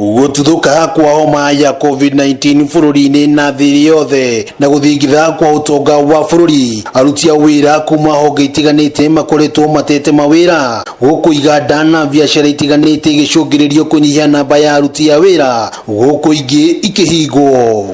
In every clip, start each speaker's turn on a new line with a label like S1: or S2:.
S1: Gũtuthũka kwa homa ya COVID-19 bũrũri-inĩ na thĩ yothe na gũthingitha kwa ũtonga wa bũrũri, aruti a wĩra kuma honge itiganĩte makoretwo matete mawĩra, gũkũ iganda na biacara itiganĩte igĩcũngĩrĩrio kũnyihia namba ya aruti a wĩra, gũkũ ingĩ ikĩhingwo.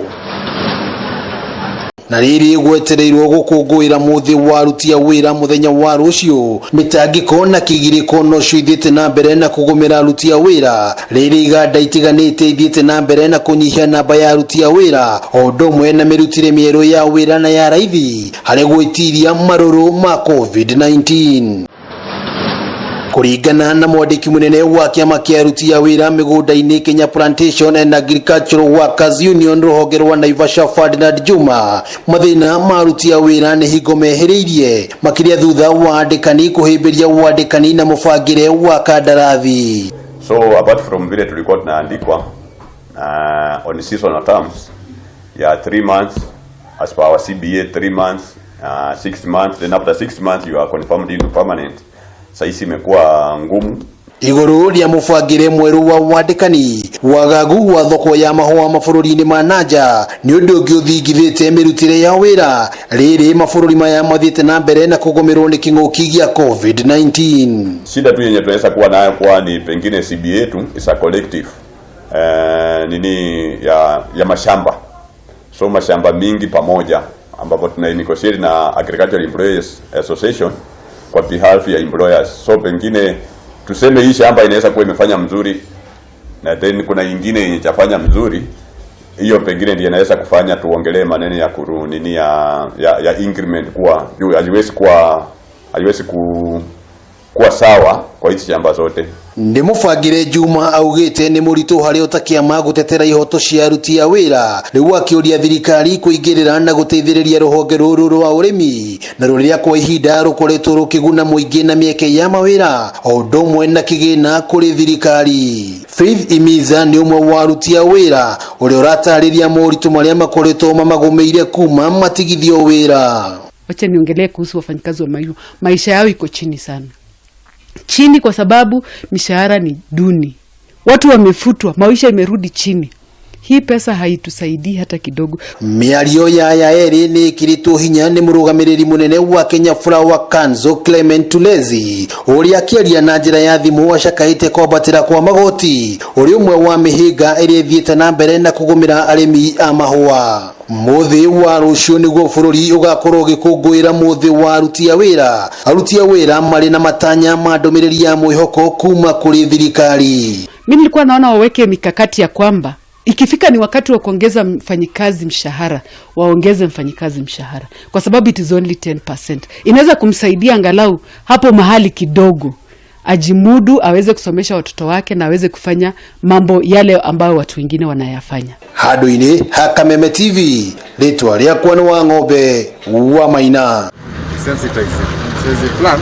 S1: Na rĩrĩ gwetereirwo gũkũngũĩra mũthĩ wa aruti a wĩra mũthenya wa rũciũ, mĩtangĩko na kĩgirĩko nocio ithiĩte na mbere na kũgũmĩra aruti a wĩra, rĩrĩ iganda itiganĩte ithiĩte na mbere na kũnyihia namba ya aruti a wĩra, o ũndũ ũmwe na mĩrutĩre mĩerũ ya wĩra na ya raithi harĩ gwĩtiria marũrũ ma COVID-19. Kũringana na mwandĩki mũnene wa kĩama kĩa aruti a wĩra mĩgũnda-inĩ Kenya Plantation and Agricultural Workers Union rũhonge rwa Naivasha, Ferdinand Juma, mathĩna ma aruti a wĩra nĩ hingo mehĩrĩirie, makĩria thutha wa andĩkani kũhĩmbĩria wandĩkani na mũbangĩre wa kandarathi.
S2: So apart from vile tulikuwa tunaandikwa on seasonal terms ya 3 months as per our CBA, 3 months, 6 months, then after 6 months you are confirmed into permanent. Sasa imekuwa ngumu.
S1: Igũrũ rĩa mũbangĩre mwerũ wa wandĩkani, wagagu wa thoko ya mahũa mabũrũri-inĩ ma nanja nĩ ũndũ ũngĩ ũthingithĩte mĩrutĩre ya wĩra, rĩrĩ mabũrũri maya mathiĩte na mbere na kũgũmĩrwo nĩ kĩng'ũki gĩa COVID-19.
S2: Shida tu yenye tunaweza kuwa nayo kwa ni pengine CBA yetu is a collective nini ya mashamba, so mashamba mingi pamoja ambapo tuna negotiate na Agricultural Employers Association kwa behalf ya employers. So pengine tuseme hii shamba inaweza kuwa imefanya mzuri na then kuna ingine yenye chafanya mzuri, hiyo pengine ndiyo inaweza kufanya tuongelee maneno ya kuru nini ya increment kuwa juu haiwezi kuwa sawa kwa hizi shamba zote.
S1: Nĩ mũbangĩre Juma augĩte nĩ mũritũ harĩ o ta kĩama gũtetera ihoto cia aruti a wĩra, rĩu akĩũria thirikari kũingĩrĩra na gũteithĩrĩria rũhonge rũrũ rwa ũrĩmi na rũrĩa kwa ihinda rũkoretwo rũkĩguna mũingĩ na mĩeke ya mawĩra, o ũndũ ũmwe na kĩgĩna kũrĩ thirikari. Faith Imiza nĩ ũmwe wa aruti a wĩra ũrĩa ũratarĩria moritũ marĩa makoretwo mamagũmĩire kuma matigithio wĩra.
S3: Wacha niongelee kuhusu wafanyikazi wa maua. Maisha yao iko chini sana, chini kwa sababu mishahara ni duni, watu wamefutwa, maisha imerudi chini. Hii pesa haitusaidii hata kidogo.
S1: Mĩario ya aya erĩ nĩ ĩkĩrĩtwo hinya nĩ mũrũgamĩrĩri mũnene wa Kenya Flower Council, Clement Tulezi, ũrĩa akĩaria na njĩra ya thimũ acakaĩte kwambatĩra kwa magoti ũrĩ ũmwe wa mĩhĩnga ĩrĩa ĩthiĩte na mbere na kũgũmĩra arĩmi a mahũa. Mũthĩ wa rũciũ nĩguo bũrũri ũgakorwo ũgĩkũngũĩra mũthĩ wa aruti a wĩra. Aruti a wĩra marĩ na matanya ma ndũmĩrĩri ya mwĩhoko kuma kũrĩ thirikari.
S3: Mi nilikuwa naona waweke mikakati ya kwamba ikifika ni wakati wa kuongeza mfanyikazi mshahara, waongeze mfanyikazi mshahara, kwa sababu it is only 10%. Inaweza kumsaidia angalau hapo mahali kidogo ajimudu, aweze kusomesha watoto wake na aweze kufanya mambo yale ambayo watu wengine wanayafanya.
S1: Handũ-inĩ ha Kameme TV, rĩtwa rĩakwa nĩ wa ng'ombe wa Maina.
S4: Sensitizing. So as a plan